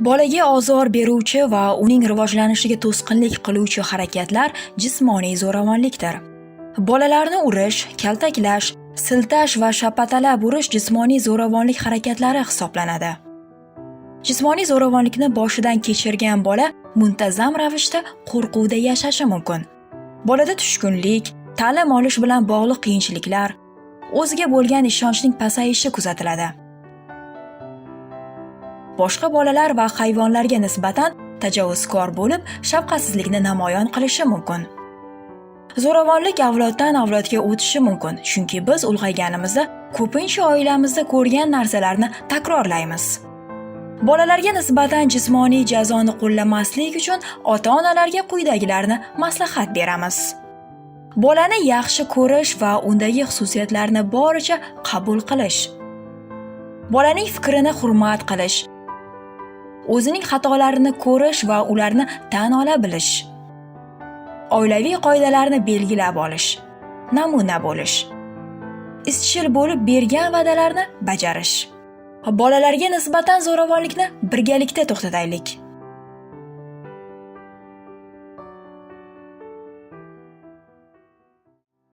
Bolaga ozor beruvchi va uning rivojlanishiga to'sqinlik qiluvchi harakatlar jismoniy zo'ravonlikdir. Bolalarni urish, kaltaklash, siltash va shapatalab urish jismoniy zo'ravonlik harakatlari hisoblanadi. Jismoniy zo'ravonlikni boshidan kechirgan bola muntazam ravishda qo'rquvda yashashi mumkin. Bolada tushkunlik, ta'lim olish bilan bog'liq qiyinchiliklar, o'ziga bo'lgan ishonchning pasayishi kuzatiladi. Boshqa bolalar va hayvonlarga nisbatan tajovuzkor bo'lib, shafqatsizlikni namoyon qilishi mumkin. Zo'ravonlik avloddan avlodga o'tishi mumkin, chunki biz ulg'ayganimizda ko'pincha oilamizda ko'rgan narsalarni takrorlaymiz. Bolalarga nisbatan jismoniy jazoni qo'llamaslik uchun ota-onalarga quyidagilarni maslahat beramiz. Bolani yaxshi ko'rish va undagi xususiyatlarni boricha qabul qilish. Bolaning fikrini hurmat qilish. O'zining xatolarini ko'rish va ularni tan ola bilish. Oilaviy qoidalarni belgilab olish. Namuna bo'lish. Izchil bo'lib bergan va'dalarni bajarish. Bolalarga nisbatan zo'ravonlikni birgalikda to'xtataylik.